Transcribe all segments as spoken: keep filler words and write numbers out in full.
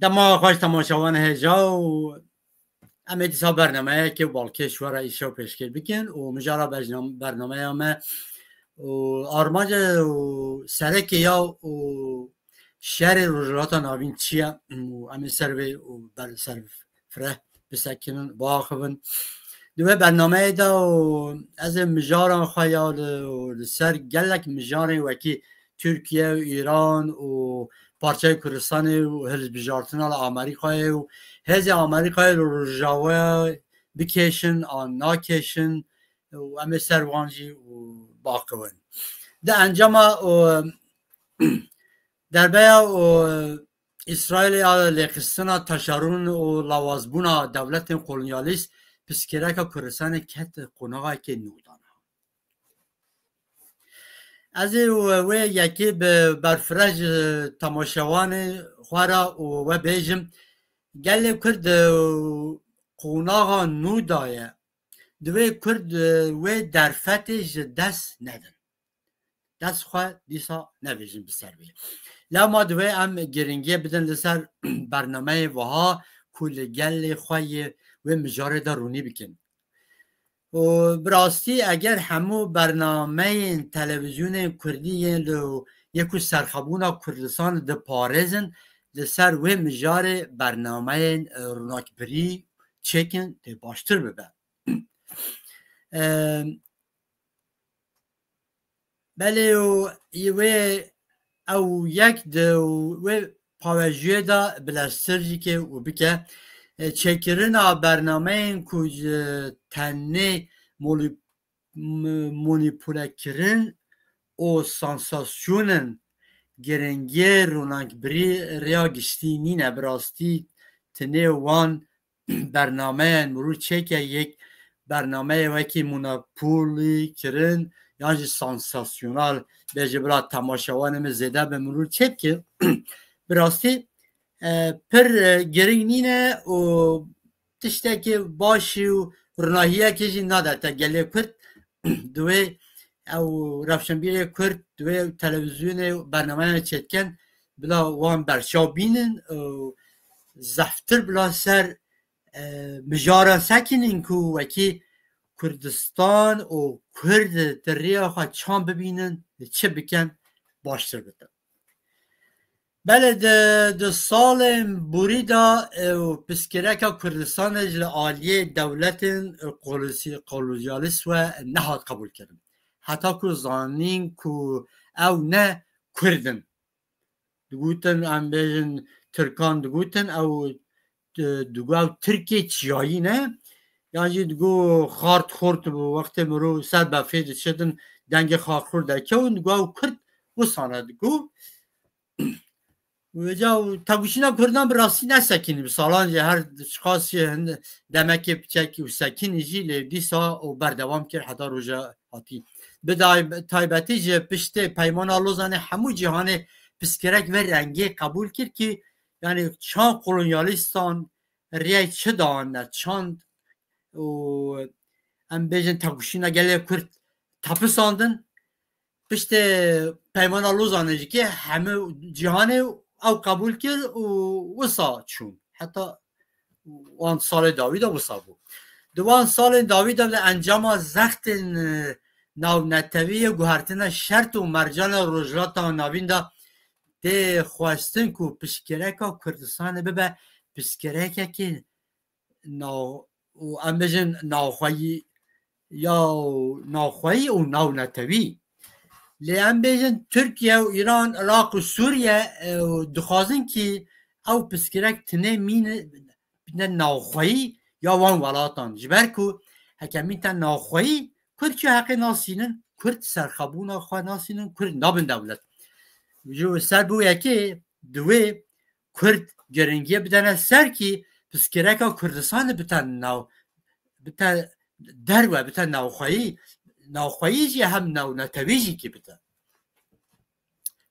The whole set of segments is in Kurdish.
Dema xweş temaşevan hêja û em ê dîsa bernameyekê û balkêş we re îşew pêşkêş bikin û mijara bejnam-, bernameya me û armanca û serekê ya û şerê Rojhilata Navîn çi ye û em ê ser vê û ber ser fireh bisekinin, biaxivin. Di wê bernameyê de û ez ê mijaran xwe ya li, li ser gelek mijarên wekî Tirkiye û Îran û parçeyê Kurdistanê û hilbijartina li Amerîkayê û hêzê Amerîkayê li Rojavayê bikêşin an nakêşin û em ê ser wan jî û baqewin. Di encama û derbeya û Îsraîlê ya lêxistina teşerûn û lawazbûna dewletên kolonyalîst piskireka Kurdistanê ket qonaxekê nû de. Ez ê wê yekê bi berfireh ji temaşevanê xwe re û we bêjim, gelê Kurd, e, qonaxa nû de ye. Divê Kurd, e, wê derfetê ji dest nedin. Dest xwe dîsa nebêjin bi ser vê. Lema divê em giringiyê bidin li ser bernameyê wiha ku li gelê xwe yê wê mijarê de rûnî bikin. Û bi rastî eger hemû bernameyên televîzyonên kurdî yên li yê ku serxebûna Kurdistan diparêzin, li ser wê mijarê bernameyên, e, rûnakbirî çêkin tê baştir bibe. E, belê û wê ew yek di wê pawejiyê de bileztir jî ke û bike, e, çêkirina bernameyên ku ji tenê molî-, m-, manîpulekirin û sansasyonên giringiyê rûnakbirî rêya giştî nîne. Bi rastî tenê wan bernameyên mirû çêke yek bernameyê wekî monopolî kirin yan jî sansasyonal bêje bila temaşevanê min zêde bi mirû çêbike. Bi rastî, e, pir, e, giring nîne û tiştekî başî û ronahiyekê jî nade te gelê Kurd. Divê ew rewşenbîrê Kurd, divê televîzyonê û bernameyan çêdikin bila wan berçaw bînin û zehftir bila ser, e, mijaran sekinin ku wekî Kurdistan û Kurd di rêya xwe çan bibînin, çi bikin, baştir bitin. Belê di, di salên borî de, e, û piskireka Kurdistanê ji li aliyê dewletên, e, kolosî-, kolonyalîst we nehat qebûlkirin. Heta ku zanîn ku ew ne Kurd in. Digotin, em bêjin, Tirkan digotin, ew, e, digo ew Tirkê çiyayî ne. Yan jî digo xart xurt bi wextê mirov ser befê diçitin, dengê xart xurt dekewin, digo ew Kurd wisa ne digo. Wêca û tevgişîna Kurdan bi rastî nesekinî, bi salan jî her çiqas jî hin demekê piçek û sekinî jî lê dîsa û berdewam kir heta roja hatî. Bi day-, taybetî ji piştê Peymana Lozanê hemû cîhanê piskirek vê rengê qebûl kir kî, yanî çand kolonyalîstan rêyê çi dane, çand û em bêjin tevgişîna gelê Kurd tepisandin. Piştê Peymana Lozanê jî kê hemû cîhanê ew qebûl kir û wisa çûn. Heta wan salê dawî de wisa bû. Di wan salên dawî de li encama zextên, e, navnetewî yê guhertina şert û mercana Rojhilata Navîn de tê xwestin ku piştgirêka Kurdistanê bibe piştgirêkekê nav-, û em bêjin navxweyî ya navxweyî û navnetewî. Lê em bêjin Tirkiye û Îran, Iraq û Sûriye, e, û dixwazin kî ew piskirek tinê mîne, bîne navxweyî ya wan welatan. Ji ber ku heke mîte navxweyî, Kurd çi heqê nasînin, Kurd serxebûna xwe nasînin, Kurd nabin dewlet. Ji ser bo yekê, divê Kurd giringiyê bidene ser kî piskireka Kurdistanê bite nav, bite derve, bite navxweyî, navxweyî jî hem navnetewî jî kî bite.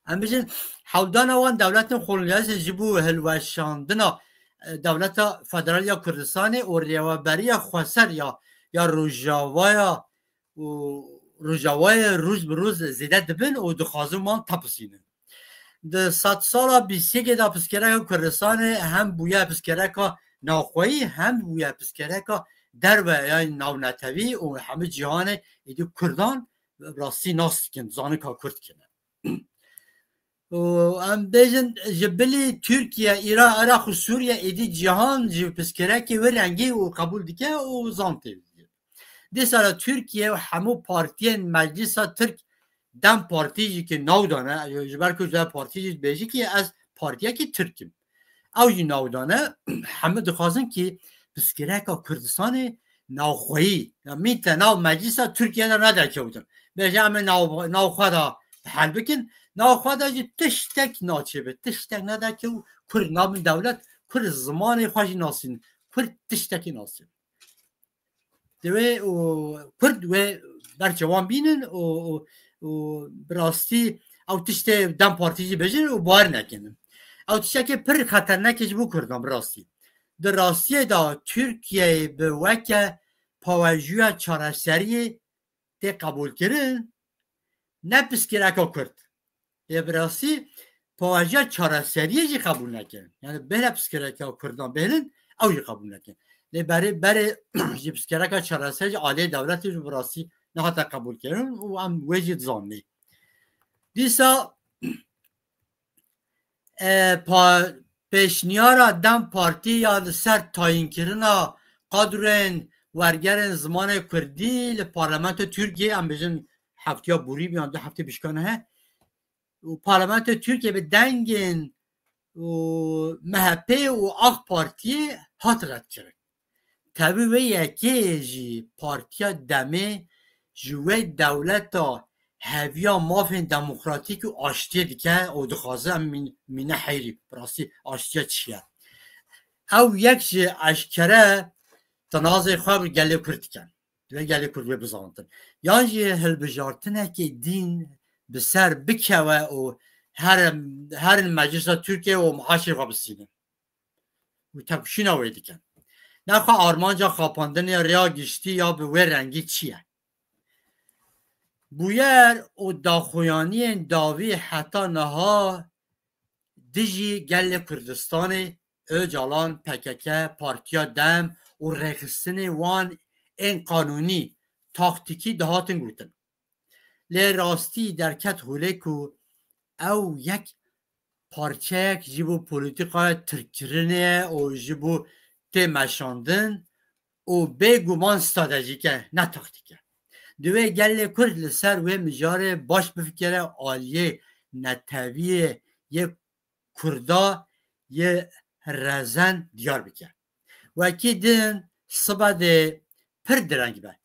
Em bijin hewldana wan dewletên kolonyalîst ji bo hilweşandina, e, dewleta federal ya Kurdistanê û rêveberiya xweser ya, ya Rojavaya û Rojavayê roj bi roj zêde dibin û dixwazin wan tepisînin. Di sedsala bîst yekê de pirsgirêka Kurdistanê hem bûye pirsgirêka navxweyî hem bûye pirsgirêka derve, yani navnetewî û hemû cîhanê êdî Kurdan rastî nas dikin, zanika Kurd dikin. Û em bêjin ji bilî Tirkiye, Îran, Iraq û Sûriye êdî cîhan ji pirsgirêkê wê rengî û qebûl dike û zan tê. Dîsa de Tirkiye û hemû partiyên Meclisa Tirk, DEM Partî jî ki nav dane, ji ber ku ji DEM Partî jî dibêjî ki ez partiyekî Tirk im. Ew jî nav dane, hemû dixwazin ki pirsgirêka Kurdistanê navxweyî, ya mîte nav Meclisa Tirkiye de nedekewtin. Bêje em ê nav, nav xwe de hel bikin, nav xwe de jî tiştek naçêbe, tiştek nedeke û Kurd nabin dewlet, Kurd zimanê xwe jî nasîn, Kurd tiştekî nasîn. Divê û Kurd wê berçe wan bînin û, û, û bi rastî ew tiştê DEM Partî jî bêjin û bawer nekin. Ew tiştekê pir xeternek e ji bo Kurdan bi rastî. Di rastiyê de Tirkiyeyê bi weke pawejiya çareseriyê tê qebûlkirin, ne pirsgirêka Kurd. Ê bi rastî pawejiya çareseriyê jî qebûl nekin. Yani bêhna pirsgirêka Kurdan bêhnin, ew jî qebûl nekin. Lê berê, berê ji pirsgirêka çareseriyê jî aliyê dewletê jî bi rastî nehate qebûlkirin û em wê jî dizanî. Dîsa e, pa-, pêşniyara DEM Partî ya li ser tayînkirina qadrên wergerên zimanê Kurdî li Parlamentoya Tirkiyê, em bêjin heftiya borî bû yan du heftê pişkan he, û Parlamentoya Tirkiyê bi dengên û M H P û AK Partiyê hat redkirin. Tevî wê yekê jî Partiya DEMê ji wê dewleta heviya mafên demokratîk û aştiyê dike û dixwaze em mîn-, mîne heyrî. Bi rastî aştiya çi ye? Ew yek ji eşkere tinazê xwe bi gelê Kurd dikin. Divê gelê Kurd wê bizantin. Yan jî hilbijartinekê din bi ser bikewe û her, herin meclisa Tirkiye û maaşê xwe bistînin. Û tepişîna wê dikin. Nexwe armanca xapandinê rêya giştî ya bi wê rengî çi ye? Bûyer û daxuyaniyên dawî heta niha dijî gelê Kurdistanê, Ocalan, P K K, Partiya DEM û rêxistinê wan ên qanûnî, taktîkî dihatin gotin. Lê rastî derket holê ku ew yek parçeyek ji bo polîtîkaya tirkkirinê ye û ji bo tê meşandin û bêguman stratejîk e, ne taktîk e. Divê gelê Kurd li ser wê mijarê baş bifikire, aliyê netewiyê yê Kurda yê rezen diyar bike. Wekî din sibe dê pir direng be.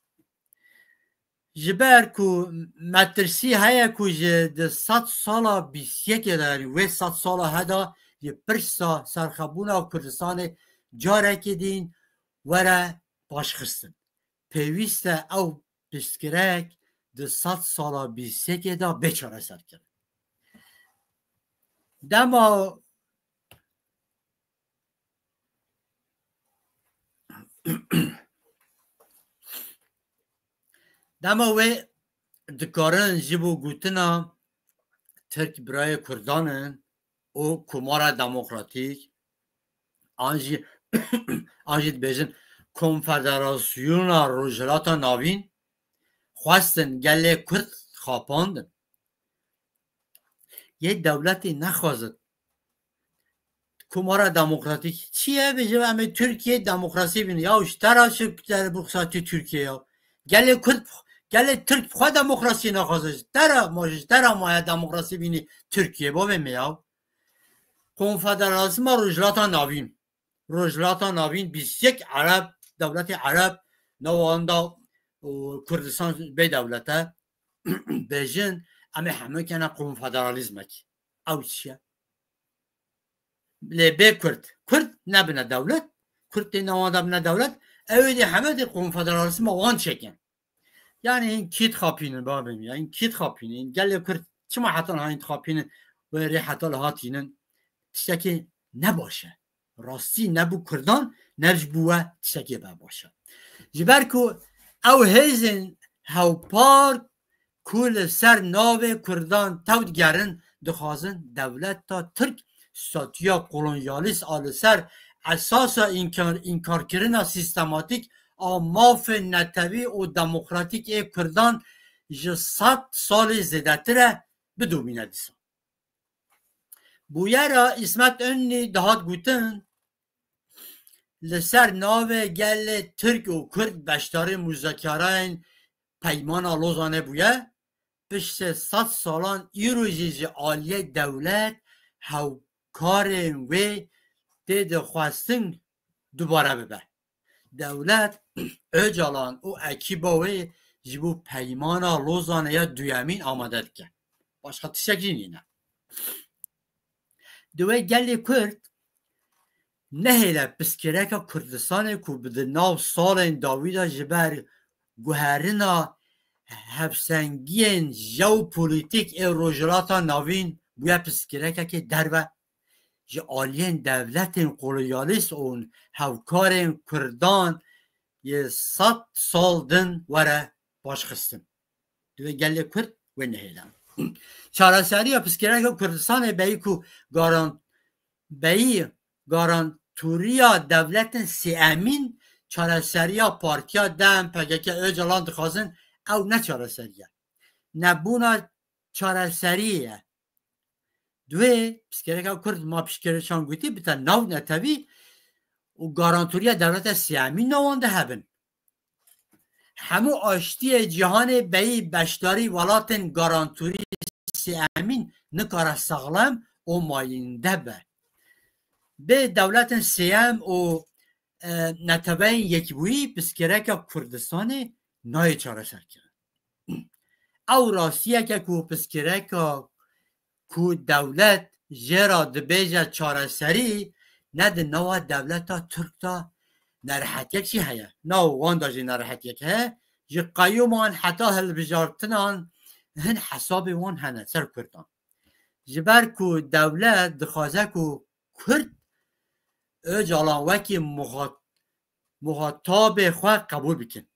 Ji ber ku metirsî heye ku ji di sed sala bîst yekê de, yanî wê sed sala heda ji pirsa serxwebûna Kurdistanê carekê din were paşxistin. Pêwîst e ew pirsgirêk di sed sala bîst yekê de bê çareserkirin. Dema Dema wê dikarin ji bo gotina Tirk birayê Kurdan in û Komara Demokratîk an jî, an jî dibêjin Konfederasyona Rojhilata Navîn xwestin gelê Kurd xapandin. Yê dewletê nexwazin. Komara Demokratîk çi ye? Bêje em ê Tirkiye demokrasî bînin. Ya ji te re çi derbû qisatî Tirkiye ya? Gelê Kurd, gelê Tirk xwe demokrasî naxwaze. Ji te re, ma ji te re maye demokrasî bînî Tirkiye, bavê me ya. Konfederalîzma Rojhilata Navîn. Rojhilata Navîn bîst yek Ereb, dewletê Ereb, nava wan da û Kurdistan bê dewlet e. Bêjin, em ê hemû kene konfederalîzmek. Ew çi ye? Lê bê Kurd. Kurd nebine dewlet. Kurd tê nava de bine dewlet. Ew ê dê heme dê konfederalîzma wan çekin. Yani hîn kî dixapînin, babê min, ya hîn kî dixapînin? Hîn gelê Kurd çima heta niha hîn dixapînin? Wê rê heta li hatînin. Tiştekî ne baş e. Rastî ne bo Kurdan, ne ji bo we tiştekî be baş e. Ji ber ku ew hêzên hewpar ku li ser navê Kurdan tew digerin, dixwazin dewleta Tirk statûya kolonyalîst a li ser esasa înkar-, înkarkirina sîstematîk a mafên netewî û demokratîk ê Kurdan ji sed salê zêdetir e bidomîne dîsa. Bûyera Îsmet Înnî dihat gotin, li ser navê gelê Tirk û Kurd beşdarî muzakerayên Peymana Lozanê bûye, piştî sed salan îro jî ji aliyê dewlet hewkarên wê tê dixwestin dubare bibe. Dewlet, Ocalan û ekîba wê ji bo Peymana Lozanê ya duyemîn amade dike. Başqa tiştek jî nîne. Divê gelê Kurd nehêle pirsgirêka Kurdistanê ku bi di nav salên dawî de ji ber guherina hevsengiyên jeopolîtîk ê Rojhilata Navîn bûye pirsgirêkekê derve, ji aliyên dewletên kolonyalîst û hevkarên Kurdan yê sed sal din were paşxistin. Divê gelê Kurd wê nehêle. Çareseriya pirsgirêka Kurdistanê beyî ku garan-, beyî garantûriya dewletên sêemîn çareseriya Partiya DEM, PKK, Ocalan dixwazin, ew ne çareserî ye. Nebûna çareseriyê ye. Divê pirsgirêka Kurd, ma piştgirêkan gotî, bite nav netewî û garantûriya dewleta sêemîn nawan de hebin. Hemû aştiyê cîhanê beyî beşdarî welatên garantûrî sêemîn nikare saxlem û mayînde be. Bê dewletên sêem û, e, Neteweyên Yekbûyî pirsgirêka Kurdistanê nayê çareserkirin. Ew rastiyeke ku pirsgirêka ku dewlet jê re dibêje çareserî, ne di nava dewleta Tirk de nerehetiyek jî heye. Nav wan de jî nerehetiyek heye. Ji qeyûman heta hilbijartinan hin hesabê wan hene ser Kurdan. Ji ber ku dewlet dixwaze ku Kurd Ocalan wekî muhat-, muhatabê xwe qebûl bikin.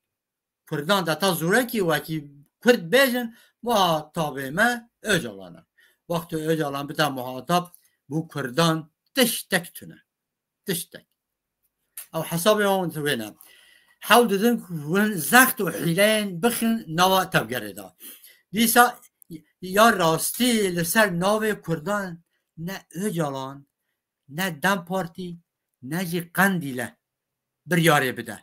Kurdan de ta zûrekî wekî Kurd bêjin, muhatabê me Ocalan e. Wextê Ocalan bite muhatab, bo Kurdan tiştek tune. Tiştek. Ew hesabê wan wê ne. Hewl didin ku hûn zext û hîleyên bixin nava tevgerê de. Dîsa ya rastî li ser navê Kurdan ne Ocalan, ne DEM Partî, ne jî Qendîle biryarê bide.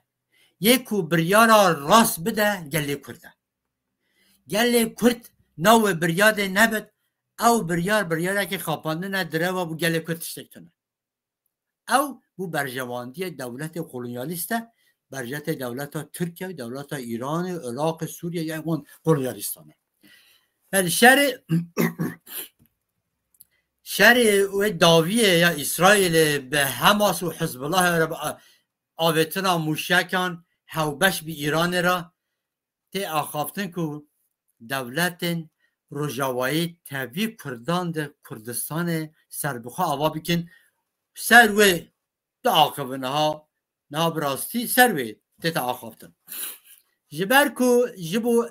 Yê ku biryara rast bide gelê Kurd e. Gelê Kurd navê biryarê nebit, ew biryar, biryarekê xapandin e, direva bo gelê Kurd tiştek tune. Ew bo berjewendiyê dewletê kolonyalîst e, berjewendiyê dewleta Tirkiye, dewleta Îranê, Iraqê, Sûriye, yani wan kolonyalîstan e. Belê şerê, şerê wê dawiyê ya Îsraîlê bi Hamas û Hizbullahê re bi a-, avêtina mûşekan hewbeş bi Îranê re tê axaftin ku dewletên Rojavayî tevî Kurdan di Kurdistanê serbixwe ava bikin. Ser wê diaxivin niha, niha bi rastî ser wê tête axaftin. Ji ber ku ji bo,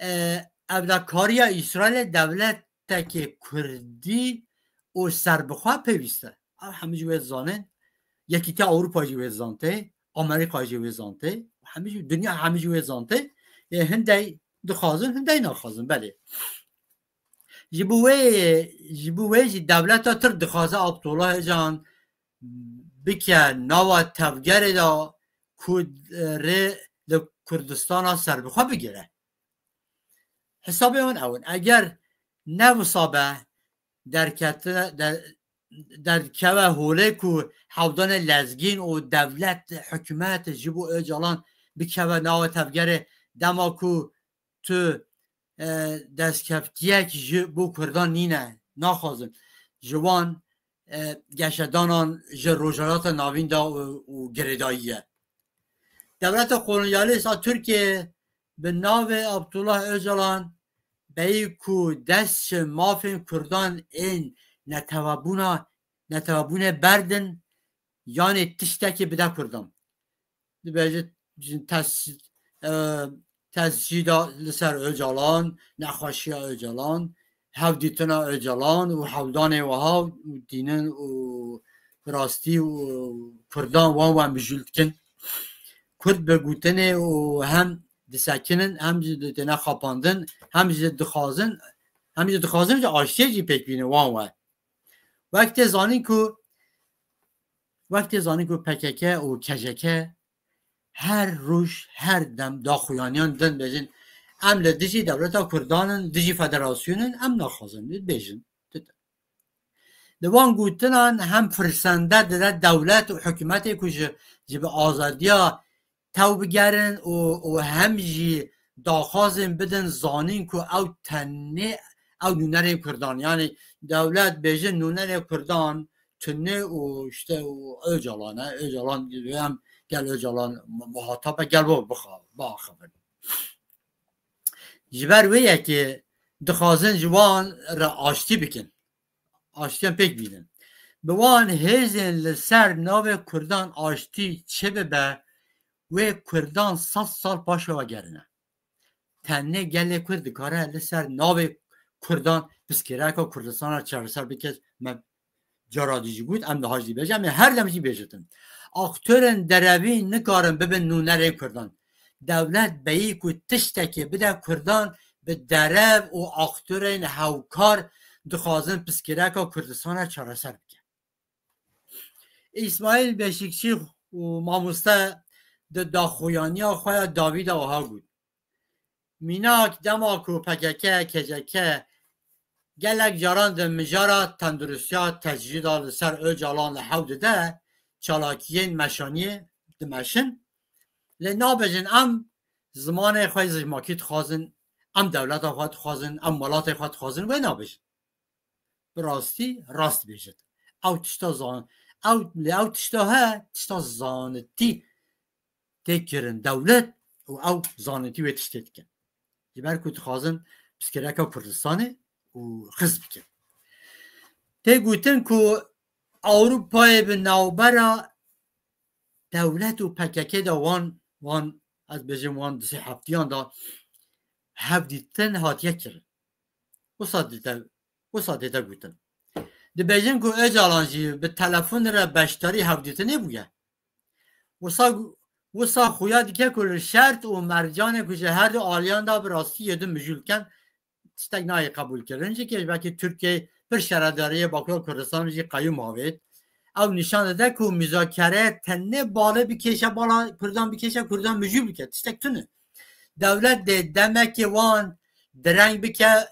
e, evlakariya Îsraîlê dewletekê Kurdî û serbixwe pêwîst e. Ev hemî jî wê zanin. Yekîtiya Ewropa jî wê zantê, Amerîka jî wê zantê, hemî jî, dinya hemî jî wê zantê. Ê, hindey dixwazin, hindey naxwazin, belê. Ji bo wê, ji bo wê jî dewleta Tirk dixwaze Abdullah Ocalan bike nava tevgerê de ku, e, rê li Kurdistana serbixwe bigire. Hesabê wan ew in. Eger ne wisa be, derketine, der-, derdikeve holê ku hewdanê lezgîn û dewlet, hikûmet ji bo Ocalan bikeve nava tevgerê, dema ku tu, e, destkeftiyek ji bo Kurdan nîne, naxwazin. Ji wan, e, geşedanan ji Rojhilata Navîn de û, û girêdayî ye. Dewleta kolonyalîst a Tirkiyê bi navê Abdullah Ocalan beyî ku dest ji mafên Kurdan ên netewebûna, netewebûnê berdin, yanê tiştekê bide Kurdan. Dibêje, tes-, e, tescîda li ser Ocalan, nexweşiya Ocalan, hevdîtina Ocalan û hewldanê wiha û tînin û bi rastî û Kurdan wan we mijûl dikin. Kurd bi gotinê û hem disekinin, hem jî di têne xapandin, hem jî dixwazin, hem jî dixwazin jî aştiyê jî pêk bînin wan we. Wek tê zanîn ku, wek tê zanîn ku P K K û K C K her roj, her dem daxuyaniyan din bêjin, em li dijî dewleta Kurdan in, dijî federasyonê ne, em naxwazin bêjin. Di wan gotinan hem firsende dide dewlet û hikûmetê ku ji, ji bi azadiya tew bigerin û, û hem jî daxwazên bidin zanîn ku ew tenê ew nûnerên Kurdan, yanî dewlet bêjin nûnerên Kurdan tune û işte û Ocalan e, Ocalan em gel Ocalan muhatap e, gel bo bixa-, biaxivin. Ji ber wê yekê dixwazin ji wan re aştî bikin. Aştiyan pêk bînin. Bi wan hêzên li ser navê Kurdan aştî çi bibe, wê Kurdan sed sal paşê we gerine. Tenê gelê Kurd dikare li ser navê Kurdan piskêreka Kurdistana çareser bike. Me cara dî jî got, em niha jî dibêjin, em ê her dem jî bêjitin. Aktorên derevî nikarin bibin nûnerên Kurdan. Dewlet beyî ku tiştekê bide Kurdan, bi derev û aktorên hewkar dixwazin piskêreka Kurdistana çareser bike. Îsmaîl Beşîkçî û mamoste di daxuyaniya xwe ya dawî de wiha got, Mînak, dema ku P K K, K C K gelek caran di mijara tenduristiya tecrîda li ser Ocalan li hew dide, çalakiyên meşaniyê dimeşin, lê nabêjin em zimanê xwe ji makî dixwazin, em dewleta xwe dixwazin, em welatê xwe dixwazin, wê nabêjin. Bi rastî rast bêjit. Ew tişta zan-, ew, lê ew tişta he, tişta zanitî tê kirin dewlet û ew zanitî wê tiştê dikin. Ji ber ku dixwazin piskireka Kurdistanê û xiz bikin. Tê gotin ku Ewropayê bi navbera dewlet û P K K de wan, wan, ez bêjim wan di sê heftiyan de hevdîtin hatiye kirin. Wisa dite, wisa dite gotin. Dibêjin ku Ocalan jî bi telefon re beşdarî hevdîtinê bûye. Wisa, wisa xuya dike ku li şert û mercanê ku ji her du aliyan de bi rastî yê du mijûl ken, tiştek nayê qebûlkirin. Ji ke belkî Tirkiye pir şaredariyê Bakur Kurdistan jî qeyûm avêt. Ew nîşan dide ku muzakere tenê balê bikêşe bala Kurdan, bikêşe Kurdan mijûl bike. Tiştek tune. Dewlet dê demekê wan direng bike,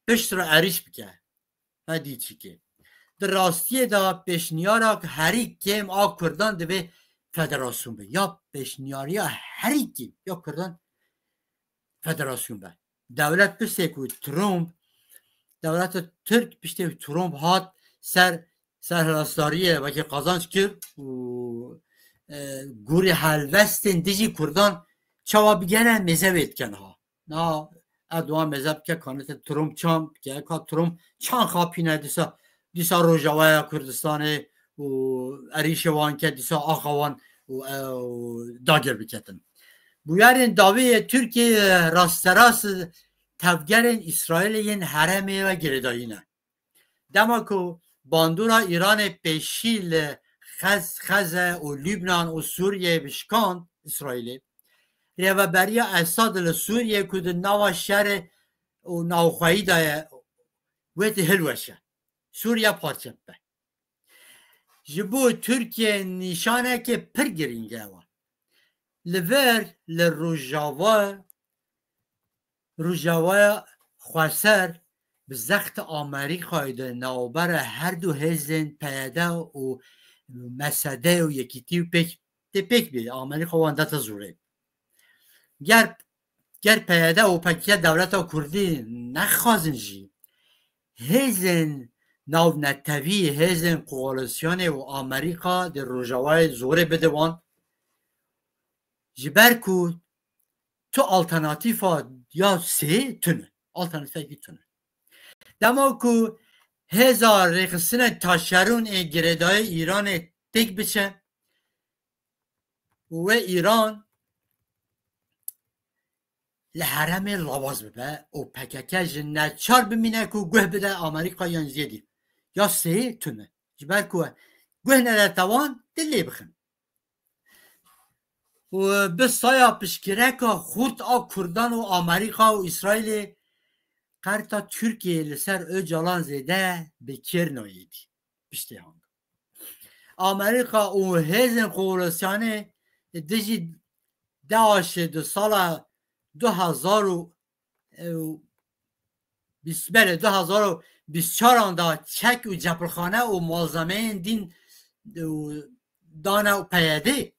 pişt re erîş bike. Hevdî çikê. Di rastiyê de pêşniyara herî kêm a Kurdan divê federasyon be. Ya pêşniyariya herî kêm ya Kurdan federasyon be. Dewlet piştê ku Trump, dewleta Tirk piştê ku Trump hat ser serhilasdariyê wekî qazanç kir û, e, gorî helwestên dijî Kurdan çawa bigere mêze wê dikin ha. Na Erdogan mêze bike, kanete Trump çan bike, ka Trump çan xapîne dîsa, dîsa Rojavaya Kurdistanê û erîşê wan ke dîsa axa wan û, e, û dagir biketin. Bûyerên dawî yê Tirkiyeyê rasterast tevgerên Îsraîlê yên herêmê ve girêdayî ne. Dema ku bandora Îranê pêşî li Xez-, Xeze û Lubnan û Sûriyeyê bişkand Îsraîlê, rêveberiya Esad li Sûriyê ku di nava şerê û navxweyî de ye, wê tê hilweşe. Sûriye parçe bibe. Ji bo Tirkiye nîşaneke pir girîng e ewa. Li vir, li Rojava, Rojavaya Xweser bi zexta Amerîkayê de navbera her du hêzên P Y D û M S D û Yekîtî û pêk, tê pêk bê. Amerîka wan dete zorê. Ger, ger P Y D û P K K dewleta Kurdî nexwazin jî, hêzên navnetewî, hêzên koalîsyonê û Amerîka di Rojavayê zorê bide wan, ji ber ku tu alternatîfa ya sê tune. Alternatîfekî tune. Dema ku hêza rêxistinên taşeron ê girêdayî Îranê têk biçe û wê Îran li herêmê lawaz bibe û P K K ji neçar bimîne ku guh bide Amerîka yan jêdî. Ya sê tune. Ji ber ku guh nede tewan, di lê bixin. Û bi saya piştgireka xurt a Kurdan û Amerîka û Îsraîlê, qerta Tirkiyeyê li ser Ocalan zêde bi kêr nayê dî. Piştê hang. Amerîka û hêzên koalîsyonê dijî DAIŞê di sala du hezar û bîst, belê, du hezar û bîst çaran de çek û cepilxane û malzemeyên din û dane û P Y D.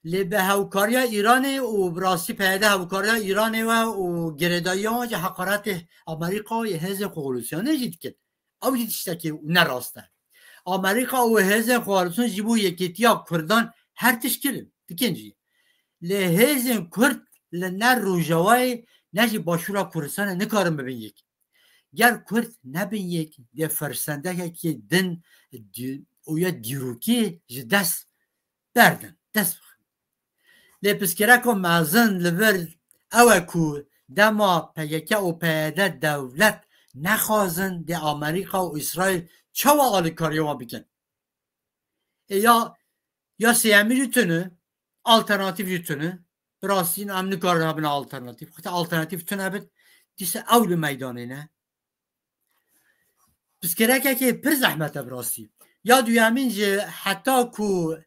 Lê bi hewkariya Îranê û bi rastî P Y D hewkariya Îranê we û girêdayiya wan jî heqaretê Amerîka û hêzên koalîsyonê jî dikin. Ew jî tiştekî ne rast e. Amerîka û hêzên koalîsyon ji bo yekîtiya Kurdan her tişt kirin, dikin jî. Lê hêzên Kurd li ne Rojavayê ne jî Başûra Kurdistanê nikarin bibin yek. Ger Kurd nebin yek, dê firsendekekî din dî-, û ya dîrokî ji dest berdin, dest bixin. Lê pirsgirêka mezin li vir ew e ku dema P K K û P Y D dewlet nexwazin, dê Amerîka û Îsraîl çawa alîkariya wan bikin? E ya, ya sêyemî jî tune, alternatîf jî tune. Bi rastî em nikarin hebin alternatîf. Xwete alternatîf tune bit, dîse ew li meydanê ne. Pirsgirêkekê pir zehmet e bi rastî. Ya duyemîn jî heta ku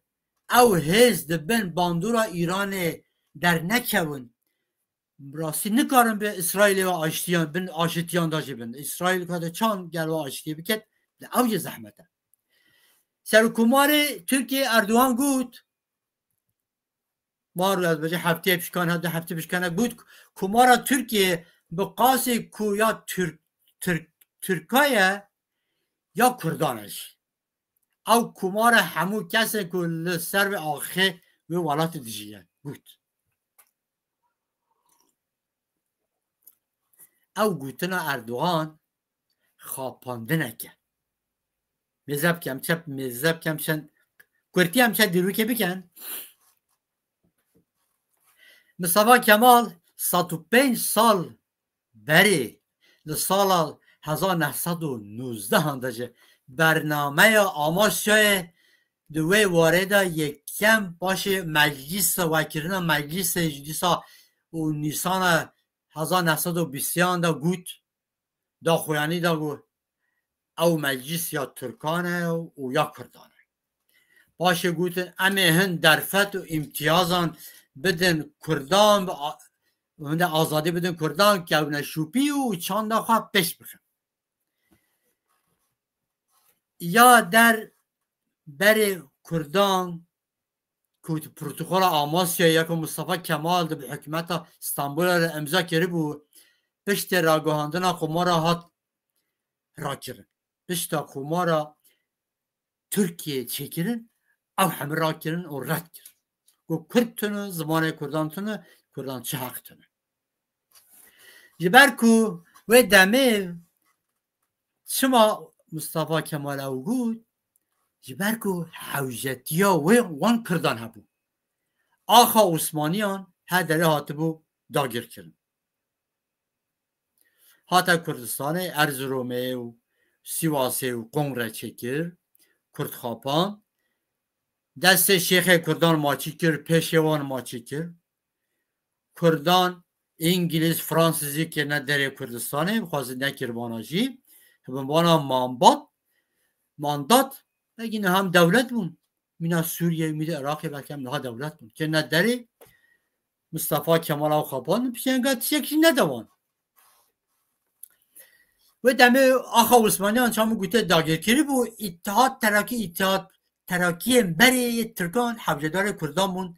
ew hêz di bin bandora Îranê dernekewin, bi rastî nikarin bi Îsraîlê ve aştiyan, bin aşitiyan de jî bin. Îsraîl kate çand gel ve aştiyê biket, li ew jî zehmet e. Serokkomarê Tirkiyê Erdogan got, Mar ez bêjim heftê pişkan, hevdeh heftê pişkan e, got, Komara Tirkiye bi qasê ku ya Türk, Türk, Türka ye, ya Kurdan e jî. Ew komara hemû kesên ku li ser vê axê wê welatê dijiye, got. Ew gotina Erdogan xapandineke. Mêze bikem, çep, mêze bikem, çend kurtî em çend dîrokê bikin. Mistefa Kemal sed û pênc sal berê li sala hezar neh sed û nozdeh de ji bernameya Amasyayê di wê warê de yekem paşê meclîs, wekirina meclîsê ji dîsa û Nîsana hezar neh sed û bîst de got, daxuyanî da ku ew meclis ya Tirkan e û ya Kurdan e. Paşê gotin, em ê hin derfet û îmtiyazan bidin Kurdan, bi a-, hinde azadî bidin Kurdan, kewne şûpî û çanda xwe pêş bixin. Ya der berê Kurdan ku protokola Amasyayê ya ku Mustafa Kemal di bi hikûmeta Stenbolê re imza kiribû, piştê ragihandina komara hat rakirin. Pişta komara Tirkiyê çêkirin, ew hemî rakirin û red kirin. Ku Kurd tune, zimanê Kurdan tune, Kurdan çi heq tune. Ji ber ku wê demê çima Mustafa Kemal ew got, ji ber ku hewcetiya wê wan Kurdan hebû. Axa Osmaniyan her derê hatibû dagirkirin. Hate Kurdistanê, Erzurumê û Sîwasê û Qom re çêkir, Kurd xapand. Destê şêxê Kurdan maçî kir, pêşê wan maçî kir. Kurdan, Îngilîz, Fransizî kirine derê Kurdistanê, xwezin nekir vana jî. Hibin vana manbat, mandat, egî niha em dewlet bûn. Mîna Sûriye, mîna Iraqê belkî em niha dewlet bûn. Kirine derê, Mustafa Kemal ew xapandin, piştî enga tiştek jî nede wan. Wê demê Axa Osmaniyan çamin gote dagirkirî bû, Îttihat Terakî, Îttihat Terakiyên berê yê Tirkan hewcedarê Kurdan bûn.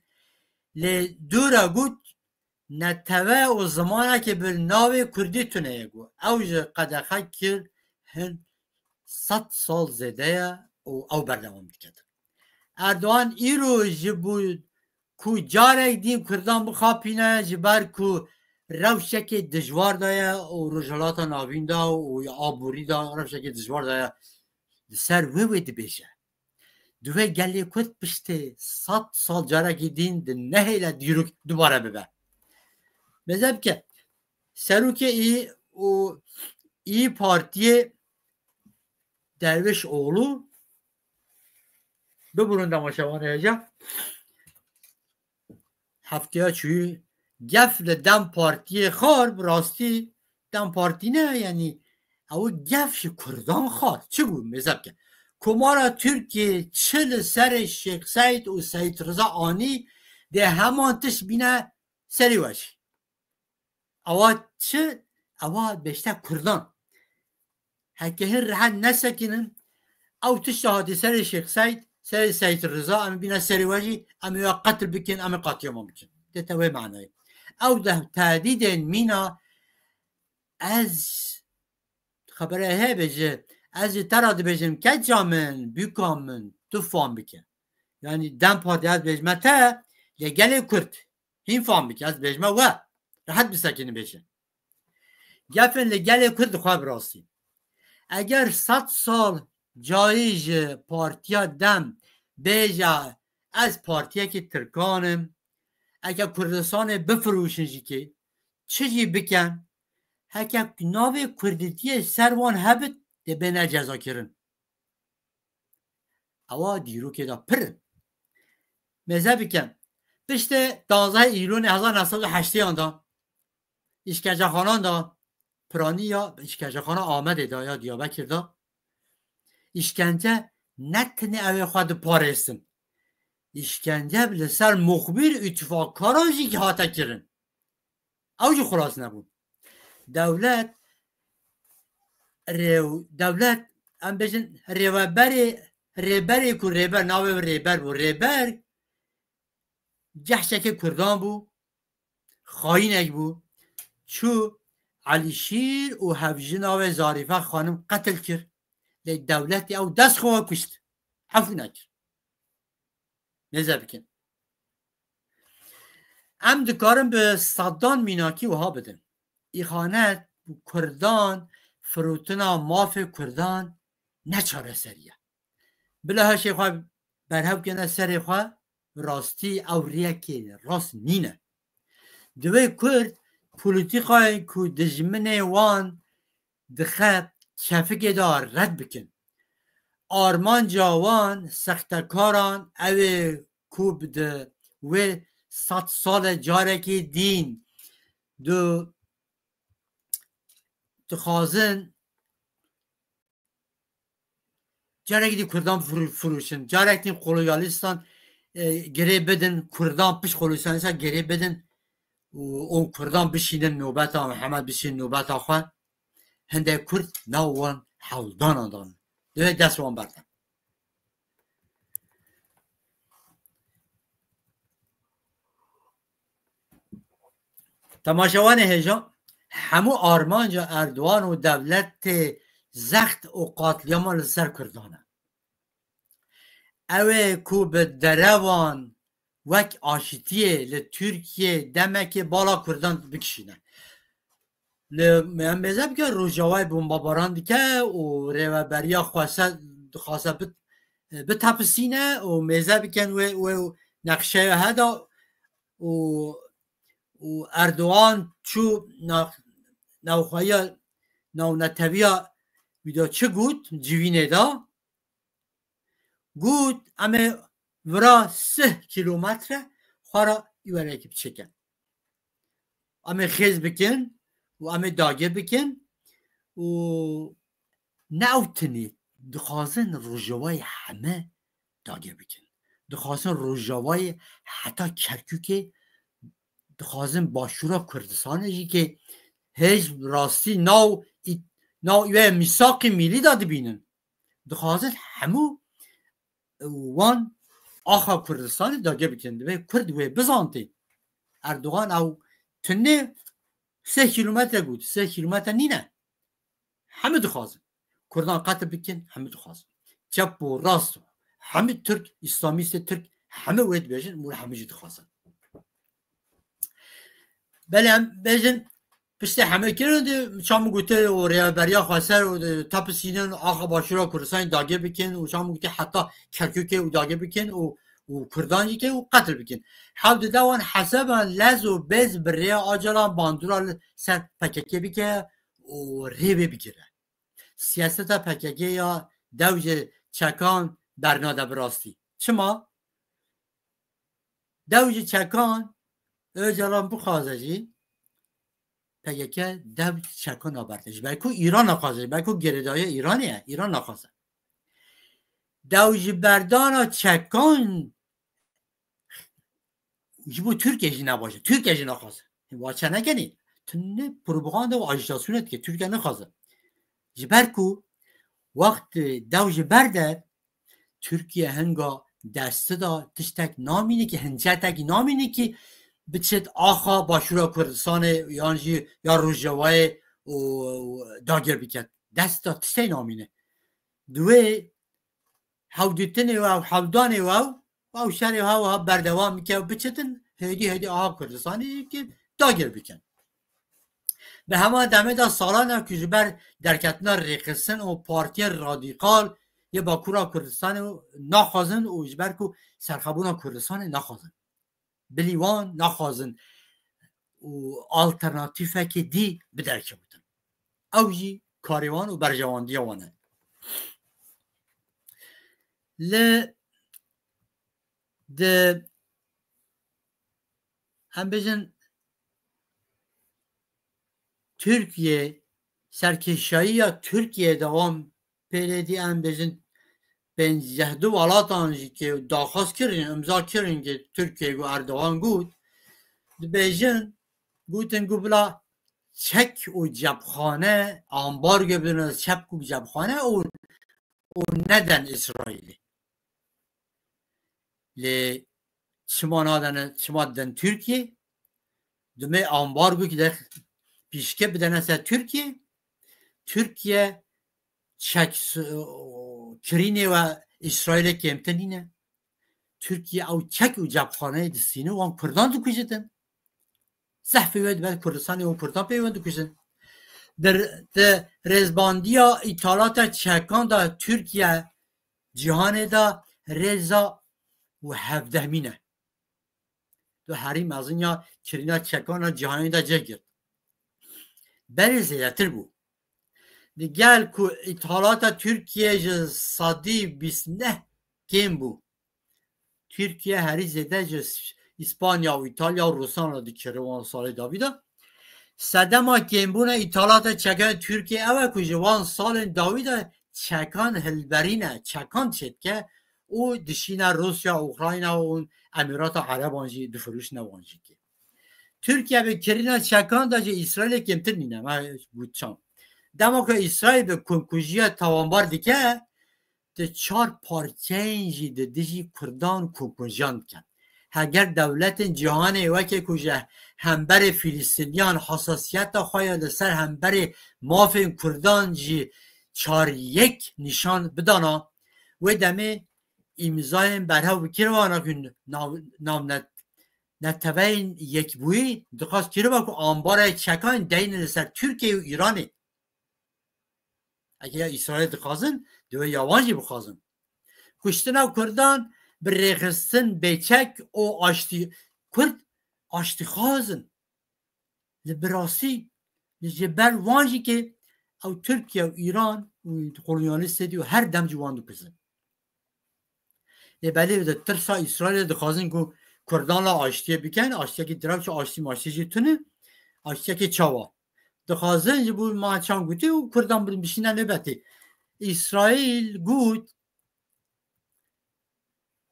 Lê dû re got, netewe û zimanekê bi navê Kurdî tune ye, got. Ew ji qedexe kir, hin sed sal zêde ye û ew berdewam dike. Erdogan îro ji bo ku carek din Kurdan bixapîne, ji ber ku rewşekê dijwar de ye û Rojhilata Navîn de û ya aborî de rewşekê dijwar de ye, li ser wê wê dibêje. Divê gelê Kurd piştê sed sal carekî din di nehêle dîrok dubare bibe. Mêze bike. Serokê î û î partiyê Derviş Oğlu, biburin demaşevanê hêja. Hefteya çûyî gef li DEM Partiyê xar, bi rastî DEM Partî ne, yanî ew gef ji Kurdan xar. Çi bû, mêze bike? Komara Tirkiyê çi li serê Şêx Seîd û Seîd Riza anî, dê heman tişt bîne serê we jî. Ewa çi? Ewa beşte Kurdan. Heke hin rehet nesekinin, ew tişta hatî serê Şêx Seîd, serê Seîd Riza, em bîne serê we jî, em ê qetil bikin, em ê qatliama bikin. Dê te wê manayê. Ew de tehdîdên mîna ez xebere hebe ji, ez ji te re dibêjim, keça min, bûka min, tu fam bike. Yanî DEM Partî ez dibêjime te, lê gelê Kurd. Hîn fam bike, ez dibêjime we. Rehet bisekinin bêje. Gefên li gelê Kurd dixwe bi rastî. Eger sed sal carî ji Partiya DEM bêje ez partiyekî Tirkan im, eke Kurdistanê bifirûşin jî kê, çi jî bikin, heke navê Kurdîtiyê ser wan hebit, dê bêne cezakirin. Ewa dîrokê de pir in. Mêze bikin. Piştê danzdeh Îlonê hezar neh sed û heştêyan de, îşkencexanan de, piranî ya îşkencexana Amedê de ya Diyarbekir de, îşkence ne tenê ew ê xwe diparêstin. Îşkence li ser muxbîr û îtîfakkaran jî hate kirin. Ew jî xilas nebûn. Dewlet, rêw-, dewlet, em bêjin rêveberê, rêberê ku rêber, navê wê rêber bû. Rêber cehşekê Kurdan bû, xayînek bû. Çû Elîşîr û hevjina wê Zarîfe xanim qetil kir. Lê dewletê ew dest xwe kuşt. Efû nekir. Mêze bikin. Em dikarin bi sedan mînakî wiha bidin. Îxanet bi Kurdan, firotina mafê Kurdan ne çareserî ye. Bila hişê xwe berhev kene serê xwe, rastî ew riyekê rast nîne. Divê Kurd polîtîkayên ku dijminê wan dixe kefikê de red bikin. Armanca wan sextekaran ew ê ku bi di wê sed sale carekê dîn du dixwazin carekî dî Kurdan fir-, firûşin, carekî kolonyalîstan, e, girê bidin, Kurdan pişt kolonyalîstan girê bidin û, û Kurdan bişînin nobeta, Mihemed bişînin nobeta xwe. Hindek Kurd nav wan hewldana dan. Divê dest wan berde. Temaşevanê hêja, hemû armanca Erdogan û dewletê zext û qatliyama li ser Kurdan e. Ew ê ku bi derewan wek aşitiyê li Tirkiyê demekê bala Kurdan bikişîne. Li, em mêze bike Rojavayê bombabaran dike û rêveberiya xwese dixwaze bit-, bitepisîne û mêze bikin wê, wê nexşeya heda û, û Erdogan çû na-, navxweya navneteviya wî de çi got civînê de? Got, em ê vira sih kîlometre xwe re îwerekî biçêkin. Em ê xêz bikin û em ê dagir bikin û ne ew tinê, dixwazin Rojavayê heme dagir bikin. Dixwazin Rojavayê heta Kerkûkê, dixwazin başûra Kurdistanê jî kê hêj rastî nav î-, nav wê mîsaqê mîlî de dibînin. Dixwazin hemû wan axa Kurdistanê dagir bikin. Divê Kurd wê bizantê. Erdogan ew tinê sê kîlometre got. Sê kîlometre nîne. Hemû dixwazin. Kurdan qetil bikin, hemû dixwazin. Çep û rast, hemû Tirk, Îslamîstê Tirk, hemû wê dibêjin, û hemû jî dixwazin. Belê em bêjin, piştê hemê kirin, di çamû gotê û rêveberiya xweser û di tepisînin axa Başûra Kurdistanê dagir bikin û çamû gotê heta Kerkûkê û dagir bikin û, û Kurdan jî ke û qetil bikin. Hew dide wan hesaba lez û bez bi rêya Ocalan bandora li ser P K K bike û rê vê bigire. Siyaseta P K K ya dew ji çekan bernade bi rastî. Çima? Dew ji çekan Ocalan bixwaze jî P K K dew ji çekan naberde. Ji ber ku Îran naxwaze, ji ber ku girêdayî Îranê ye, Îran naxwaze. Dew ji berdana çekan ji bo Tirkiye jî nebaş e. Tirkiye jî naxwaze. Wa çe nekenî. Tu ne propaganda û ajîtasyonê dike. Tirkiye naxwaze. Ji ber ku wext dew ji ber de Tirkiye hinga desti da tiştek namîne ki, hincetek namîne ki biçit axa Başûra Kurdistanê yan jî ya Rojavayê û dagir biket. Dest da tiştê namîne. Di wê hewdîtinê we û hewdanê we û ew şerê ha wiha berdewam bike û biçitin hêdî hêdî aha Kurdistanê yekê dagir bikin. Bi hema demê de salan e ku ji ber derketina rêxistin û partiyên radîkal yê Bakûra Kurdistanê naxwazin û ji ber ku serxebûna Kurdistanê naxwazin. Bilî wan naxwazin û alternatîfekê dî bi derkevtin. Ew jî karê wan û berjewandiya wan e. Li di, em bêjin, Tirkiye, serkêşayiya Tirkiye dewam pêlê dî, em bêjin, pêncî du welatan jî ke daxwaz kirin, imza kirin ke Tirkiye ku Erdogan got, dibêjin, gotin ku bila çek û cepxane, ambargo bidin çek û cepxane û, û neden Îsraîlê. Lê çima nadene, çima didin Tirkiye? Dimê ambargo ki de pîşke bidene ser Tirkiye. Tirkiye çek s-, kirînê we Îsraîlê kêmtir nîne. Tirkiye ew çek û cepxaneyê distîne wan Kurdan dikujidin. Zehfê we dibe Kurdistanê û Kurdan pê wan dikujin. Di, di rêzbandiya îthalata çekan de Tirkiye cîhanê de rêza û hevdehmîn e. Di herî mezin ya kirîna çekana cîhanê de cih girt. Berê zêdetir bû. Di gel ku îthalata Tirkiye ji sedî bîst neh kêm bû. Tirkiye herî zêde ji Îspanya û Îtalya û Rûsan re dikire wan salê dawî de. Sedema kêmbûna îthalata çekan Tirkiye ew e ku ji wan salên dawî de çekan hilberîne, çekan çêdike û dişîne Rûsya, Ukrayna û Emirata Ereban jî difirûşine wan jî kê. Tirkiye bi kirîna çekan de ji Îsraîlê kêmtir nîne, me got çawa. Dema ku Îsraîl bi komkujiya tawanbar dike, di çar parçeyên jî di dijî Kurdan komkujiyan dikin. Heger dewletên cîhanê weke ku ji hemberê Fîlistîniyan hesasiyeta xwe ya li ser hemberê mafên Kurdan jî çar yek nîşan bidana, wê demê îmzayên berhev bi kirivan ku nav, navnet, neteweyên yekbûyî dixwest kiriva ku ambara çekan deyne li ser Tirkiye û Îranê. Eger ya Îsraîl dixwazin, divê ya wan jî bixwazin. Kuştina Kurdan bi rêxistin bêçek û aştî, Kurd aştîxwaz in. Li bi rastî, li ji ber wan jî ke ew Tirkiye û Îran û kolonyalistê dî û her dem jî wan dikuzin. Lê belê di tirsa Îsraîlê dixwazin ku Kurdan la aştiyê bikin, aştiyekî direwç, aştî maştî jî tune, aştiyekî çawa. Dixwazin ji bo ma çand gotî û Kurdan bi-, bişîne nêbetê. Îsraîl got,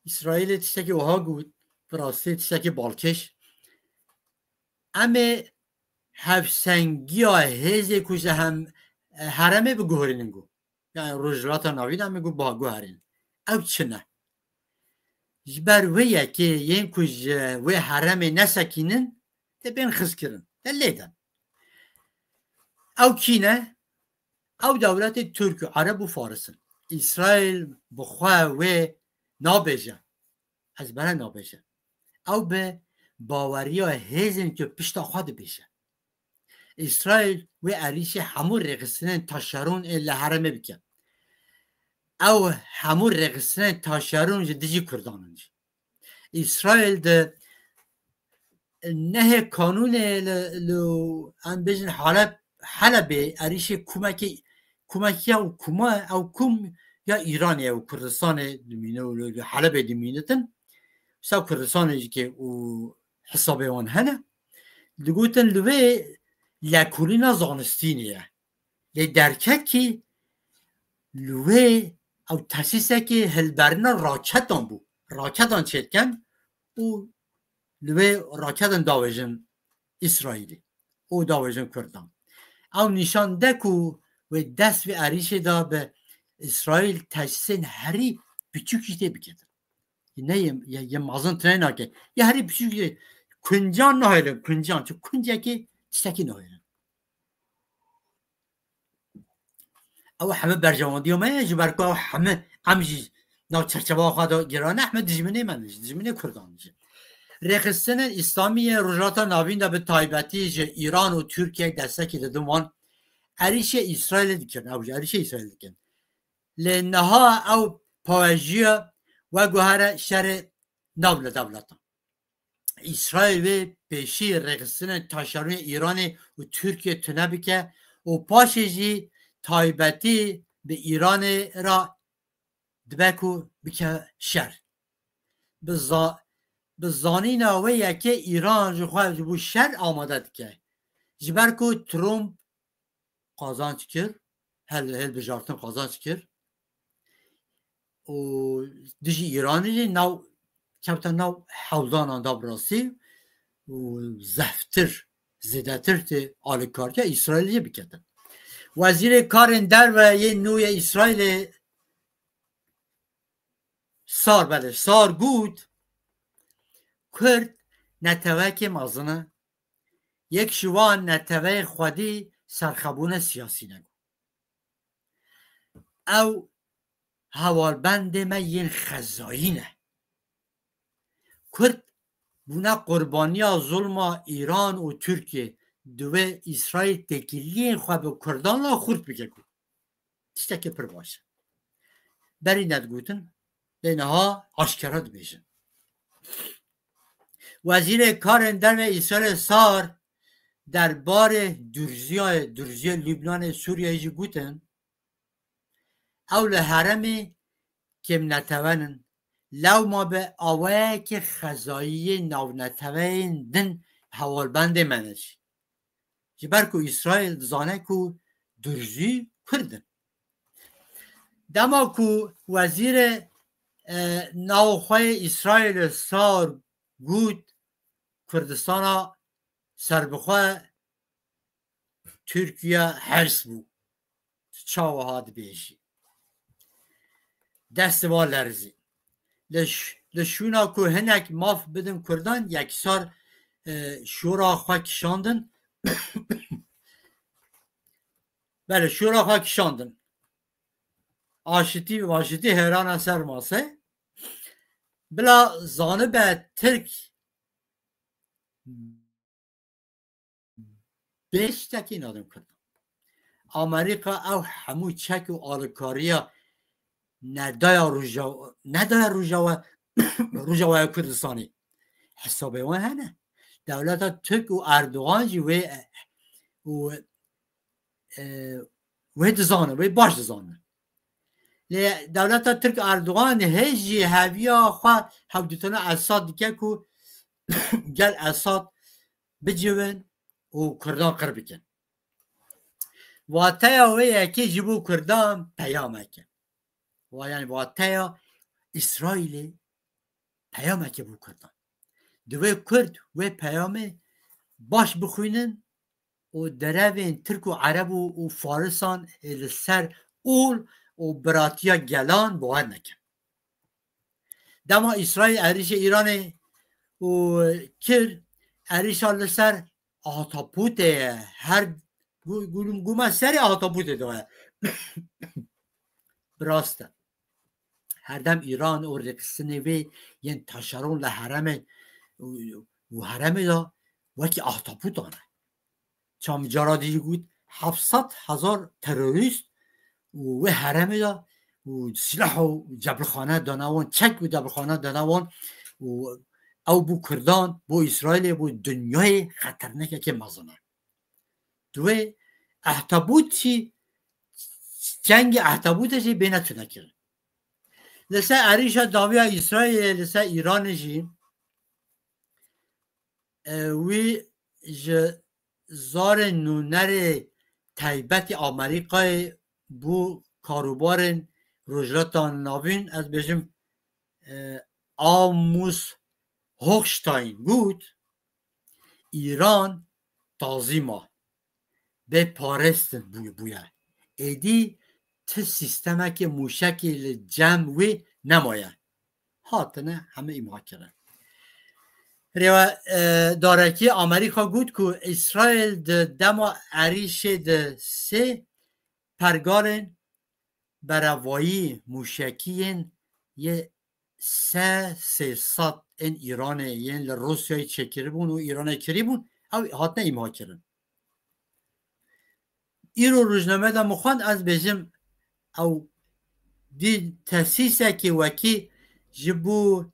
Îsraîlê tiştekî wiha got, bi rastî tiştekî balkêş. Em ê hevsengiya hêzê ku ji hem, heremê biguherînin got. Yani Rojhilata Navîn em ê got ba guherîn. Ew çi ne? Ji ber wê yekê yên ku ji wê heremê nesekînin, tê bên xizkirin. Te lê de. Ew kî ne? Ew dewletê Tirk û Ereb û Faris in. Îsraîl bi xwe wê nabêje. Ez bere nabêje. Ew bi baweriya hêzên ku pişta xwe dibêje. Îsraîl wê êrîşê hemû rêxistinên taşeron ê li herêmê bike. Ew hemû rêxistinên taşeron ji dijî Kurdan in jî. Îsraîl de nehê kanûnê li, li em bêjin Halep, Helebê erîşê kumekê, kumekiya û kuma ew kum ya Îranê û Kurdistanê dimîne û li Helebê dimînitin. Wisa Kurdistanê jî ke û hesabê wan hene. Digotin li wê lekolîna zanistî nîye. Lê derket kî li wê ew tesîsekê hilberina raketan bû. Raketan çêdikin û li wê raketan davêjin Îsraîlî û davêjin Kurdan. Ew nîşan de ku wê dest vê erîşê de bi Îsraîl tesîsên herî piçûk jî tê biketin. Ne yê, yê, yê mezin tine nake. Yê herî piçûk jî kuncan nahêlin, kuncan. Çi kuncekê tiştekî nahêlin. Ew heme berjewandiya me ye, ji ber ku ew heme em jî nav çerçeveya xwe de girane, heme dijminê me ne, dijminê Kurdan jî. Rêxistinên Îslamî yê Rojhilata Navîn de bi taybetî ji Îran û Tirkiyeyê destekî didin wan, erîşê Îsraîlê dikin, ew jî erîşê Îsraîlê dikin. Lê niha ew pawejiya we guhere şerê nav li dewletan. Îsraîl wê pêşî rêxistinên taşeronê Îranê û Tirkiye tune bike û paşê jî taybetî bi Îranê re dibe ku bike şer. Bi za-, bi zanîna wê yekê Îran ji xwe ji bo şer amade dike. Ji ber ku Trump qazanç kir, hel-, hilbijartin qazanç kir û dijî Îranê jî nav, kevte nav hewldanan da bi rastî û zehftir, zêdetir tê alîkariya Îsraîlê jî biketin. Wezîrê karên derve yê nû yê Îsraîlê Sar, belê, Sar got, Kurd netewekê mezin e, yek ji wan neteweyê xwedî serxebûne siyasî ne. Ew hewalbendê me yên xezayî ne. Kurd bûne qurbaniya zulma Îran û Tirkiye, divê Îsraîl têkiliyên xwe bi Kurdan re xurt bike ku tiştekî pir baş e. Berî nedigotin, lê niha aşkera dibêjin. Wezîrê karên derve Îsraîlê Sar derbarê Durziyayê, Durziyê Lubnanê, Sûriyeyê jî gotin, ew li herêmê kêmnetewen in. Lewma bi awayekî xezayî yê navneteweyên din hewalbendê me ne jî. Ji ber ku Îsraîl dizane ku Durzî Kurd in. Dema ku wezîrê, e, navxweyê Îsraîlê Sar got, Kurdistana serbixwe Tirkiye hers bû. Tu çawa ha dibêjî? Destê wan lerizî. Li ş-, li şûna ku hinek maf bidin Kurdan, yeksar, e, şora xwe kişandin. Belê, şora xwe kişandin. Aşitî, aşitî hêrana ser masê. Bila zanibe Tirk bê tiştekî nadin Kurdan. Amerîka ew hemû çek û alîkariya nedaya Roja-, nedaya Rojava, Rojavaya Kurdistanê. Hesabê wan hene. Dewleta Tirk û Erdogan jî wê, û, e, wê dizane, wê baş dizane. Lê dewleta Tirk Erdogan hê jî heviya xwe hevdîtina Esad dike ku gel Esad bicivin û Kurdan qir bikin. Wateya wê yekê ji bo Kurdan peyamek e. Wa, yani wateya Îsraîlê peyamekê bo Kurdan. Divê Kurd wê peyamê baş bixwînin û derevên Tirk û Ereb û, û Farisan ê li ser ol û biratiya gelan bawer nekin. Dema Îsraîl êrîşê Îranê û kir, êrîşa li ser ahtapotê ye. Her gu-, gu-, guma serê ahtapotê de ye. Bi rast e. Herdem Îran û rêxistinê vê yên taşeron li herêmê û, û herêmê de wekî ahtapotan e. Çawa min cara dî jî got, heft sed hezar terorîst û wê herêmê de û silah û cebilxane dane wan, çek û cebilxane dane wan, û ew bû Kurdan, bû Îsraîlê, bû dinyayê xeternekekê mezin e. Di wê Ehtebût jî, cengê Ehtebûtê jî bêne tunekirin. Li ser êrîşa dawiya Îsraîlê li ser Îranê jî, e, wî ji zarê nûnerê taybetî Amerîkayê bû karûbarên Rojhilata Navîn, ez bêjim, e, Amos Hochstein got, Îran tazî ma bê parêstin bû-, bûye. Êdî ti sîstemekê mûşekê li cem wê nemaye. Hatine heme îmha kirin. Rêwe, e, darekî Amerîka got ku Îsraîl di dema êrîşê di sê pergalên berevayî mûşekî yên yê se sê sed ên Îranê yên li Rûsyayê çêkiribûn û Îranê kirîbûn, ew hatine îmha kirin. Îro rojname de min xwend, ez bêjim, ew dî tesîsekê wekî ji bo,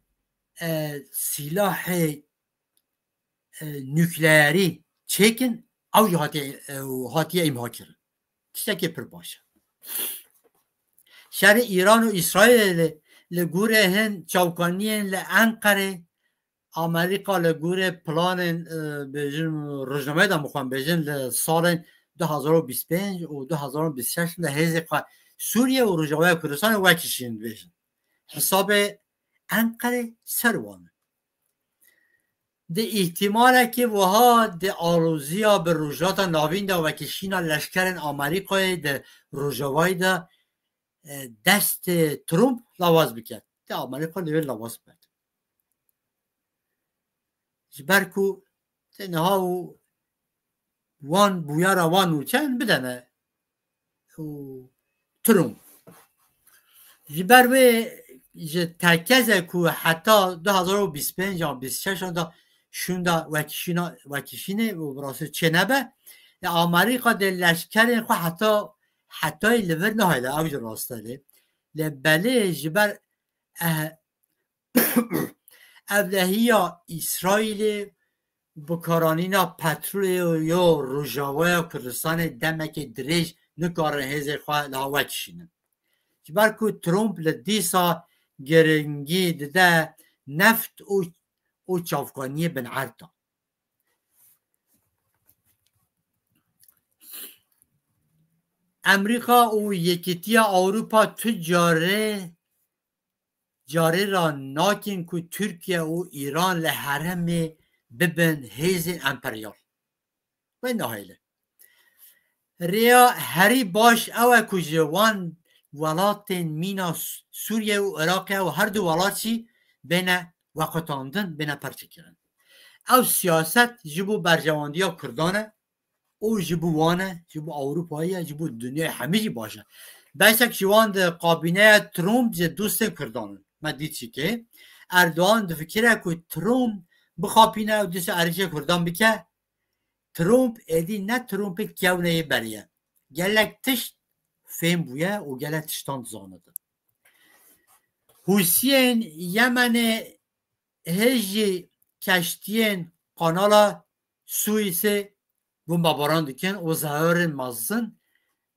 e, sîlahê, e, nukleerî çêkin, ew jî hatiye, e, hatiye îmha kirin. Tiştekê pir baş e. Şerê Îran û Îsraîlê li, li gorî hin çavkaniyên li Enqerê, Amerîka li gorî planên, e, bêjin, rojnameyê de mixwem bêjin, li salên du hazar û bîst pênc û du hazar û bîst şeş li hêzê xwe Sûriye û Rojavaya Kurdistanê wekişînin dibêjin. Hesabê Enqerê ser wan e. Di îhtimalekî wiha di aloziya bi Rojhilata Navîn de wekişîna leşkerên Amerîkayê di Rojavayê de, e, destê Trump lawaz bike. Di Amerîka li wê lawaz bike. Ji ber ku tê niha û wan bûyera wan nûçeyan bidene û Trump. Ji ber wê ji tekeze ku heta du hazar û bîst pênc an bîst şeş an da şûnda wekişîna, wekişînê û bi rastî çênebe, ya Amerîka dê leşkerên xwe heta, hetayê li vir nahêle, ew jî rast e lê. Lê belê ji ber, eh, ewlehiya Îsraîlê bikaranîna petrolê yo Rojavaya Kurdistanê demekê dirêj nikarin hêzê xwe li hev wekişînin. Ji ber ku Trump li dîsa giringî dide neft û, û çavkaniyê bin erda. Amerîka û Yekîtiya Ewropa tu carê, carê ra nakin ku Tirkiye û Îran li herêmê bibin hêzên emperyal. Wê nahêle. Rêya herî baş ew e ku ji wan welatên mîna Sû-, Sûriye û Iraqê û her du welat jî bêne veqetandin, bêne perçekirin. Ew siyaset ji bo berjewendiya Kurdan e û ji bo wan e, ji bo Ewropayê ye, ji bo dinyayê hemî jî baş e. Beşek ji wan di kabîneya Trump ji dostên Kurdan in. Me dît çi ke Erdogan difikire ku Trump bixapîne û dîsa êrîşê Kurdan bike. Trump êdî ne Trumpê kewneyê berê ye. Gelek tişt fêm bûye û gelek tiştan dizanibin. Hûsiyên Yemenê hê jî keştiyên Kanala Suîsê bombebaran dikin û zerarên mezin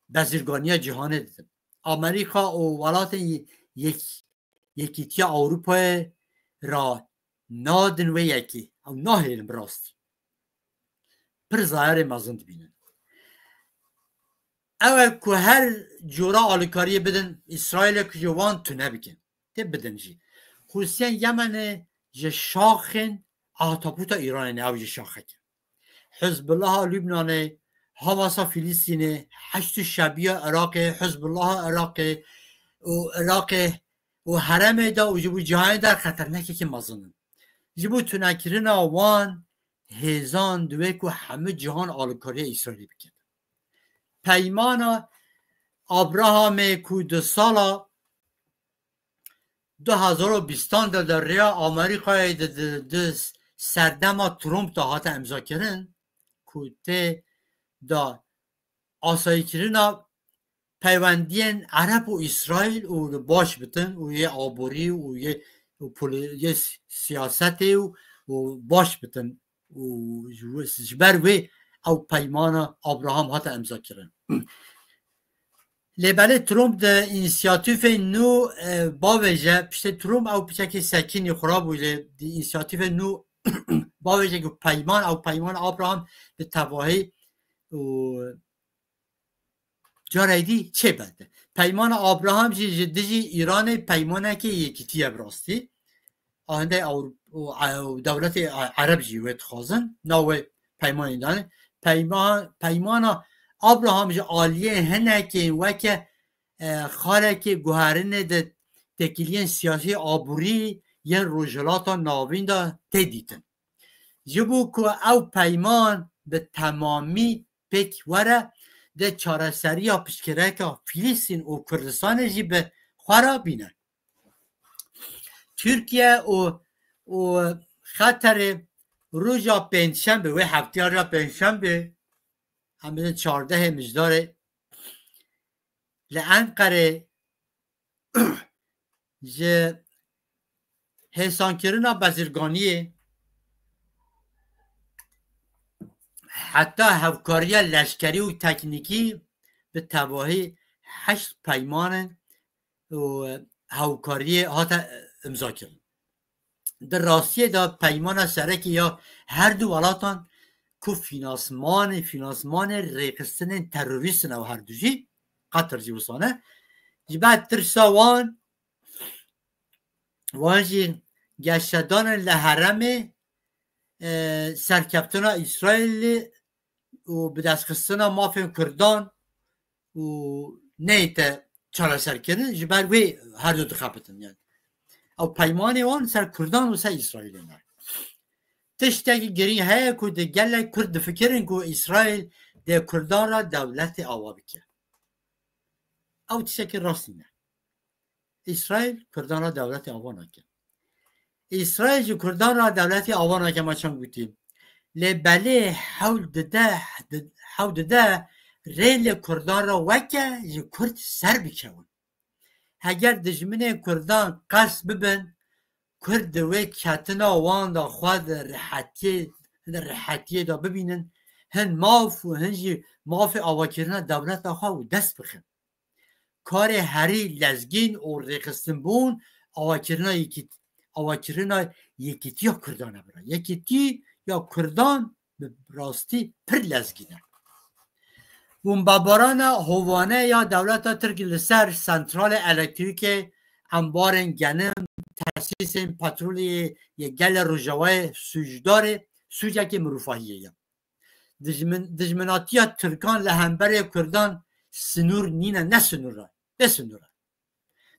bezirganiya cîhanê didin. Amerîka û welatên yek-, Yekîtiya Ewropayê ra nadin wê yekê. Ew nahêlin bi rastî. Pir zayarê mezin dibînin. Ew e ku her cora alîkariyê bidin Îsraîlê ku ji wan tune bikin. Tê bidin jî. Hûsiyên Yemenê ji şaxên ahtapûta Îranê ne, ew jî şaxek e. Hizbullaha Lubnanê, Hamasa Filistînê, Heşdû Şebiya Iraqê, Hizbullaha Iraqê û Iraqê û herêmê de û ji bo cihayê de xeternekekî mezin in. Ji bo tunekirina wan hêzan divê ku hemû cihan alîkariya Îsraîlê bikin. Peymana Abrahamê ku di sala du hazar û bîstan de di rêya Amerîkayê di, di, di serdema Trump de hate imzakirin, ku tê de asayîkirina peywendiyên Ereb û Îsraîl û li baş bitin û yê aborî û yê û poliyê siyasetê û, û baş bitin û ji ber wê ew peymana Abraham hate imza kirin. Lê belê Trump di însiyatîfê nû bavêje, piştê Trump ew piçekî sekînî xwe rabû lê di însiyatîfê nû bavêje ku peyman, ew peymana Abraham bi tevahî û carayê dî çêbende. Peymana Abraham jî ji dijî Îranê peymanekê yekîtî ye bi rastî. Ahende Ewro-, û, e, û dewletê e-, Ereb jî wê dixwazin. Navê peymanê dane. Peyma-, peymana Abraham ji aliyê hinekê weke, e, xalekê guherînê di têkiliyên siyasî aborî yên Rojhilata Navîn de tê dîtin. Ji bo ku ew peyman bi temamî pêk were, de çareseriya piştgirêka Filistîn û Kurdistanê jî bi xwe re bîne. Tirkiye û, û Xeterê roja pêncşembe, wê heftiya roja pêncşembe, em bidin çardehê Mijdarê, li Enqerê ji hêsankirina bezirganiyê heta hevkariya leşkerî û teknîkî bi tevahî heşt peymanên û hevkariyê hate imza kirin. Di rastiyê de peymana serekî ya her du welatan ku finansmanê, finansmanê rêxistinên terorîst in ew her du jî, Qetir jî wisa ne. Ji ber tirsa wan, wan jî geşedanên li heremê, e, serkeftina Îsraîlê û bidestxistina mafên Kurdan û neyte çareserkirin, ji ber wê her du dixebitin. Yani ew peymanê wan ser Kurdan û ser Îsraîlê ne. Tiştekî girîng heye ku di gelek Kurd difikirin ku Îsraîl dê Kurdan re dewletê ava bike. Ew tiştekî rast nîne. Îsraîl Kurdan re dewletê ava nake. Îsraîl ji Kurdan re dewletê ava nake, me çend gotî. Lê belê hewl dide, hewl dide rê li Kurdan re weke ji Kurd ser bikewin. Heger dijminê Kurdan qels bibin, Kurd di wê ketina wan de xwe di rihetiyê, di rihetiyê de bibînin, hin maf û hin jî mafê avakirina dewleta xwe û dest bixin. Karê herî lezgîn û rêxistinbûn avakirina yekît-, avakirina yekîtiya Kurdan e bira. Yekîtiya Kurdan bi rastî pir lezgîn e. Bombebarana hovane ya dewleta Tirk li ser santralê elektrîkê, embarên genim, tesîsên petrolê yê gelê Rojavayê sûcdarê sûcekê mirofahiyê ye. Dijmin-, dijminatiya Tirkan li hemberê Kurdan sinûr nîne, ne sinûr e, bê sinûr e.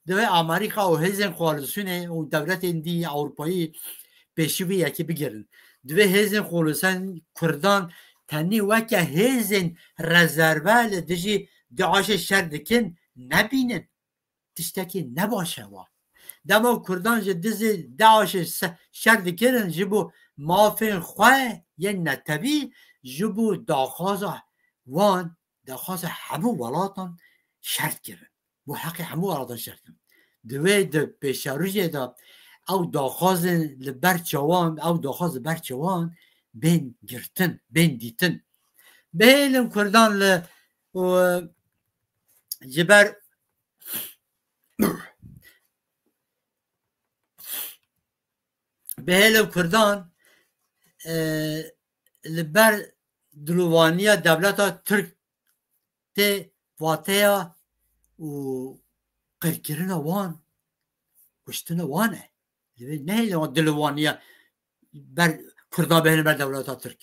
Divê Amerîka û hêzên koalîsyonê û dewletên dî Ewropayî pêşî vê yekê bigirin. Divê hêzên koalîsyon Kurdan tenê weke hêzên rezerve li dijî DAIŞê şer dikin nebînin. Tiştekî ne baş e wa. Dema Kurdan ji dijî DAIŞê se-, şer dikirin, ji bo mafên xwe yên netewî, ji bo daxwaza wan, daxwaza hemû welatan şer dikirin. Bo heqê hemû welatan şer dikirin. Divê di pêşerojê de ew daxwazên li ber çawan, ew daxwaz li ber çawan bên girtin, bên dîtin. Bihêlin Kurdan li, û, ji ber bihêlin Kurdan, e, li ber dilovaniya dewleta Tirk tê vateya û qirkirina wan, kuştina wan e. Divê nehêlin wan dilovaniya ber Kurda bihêlin ber dewleta Tirk.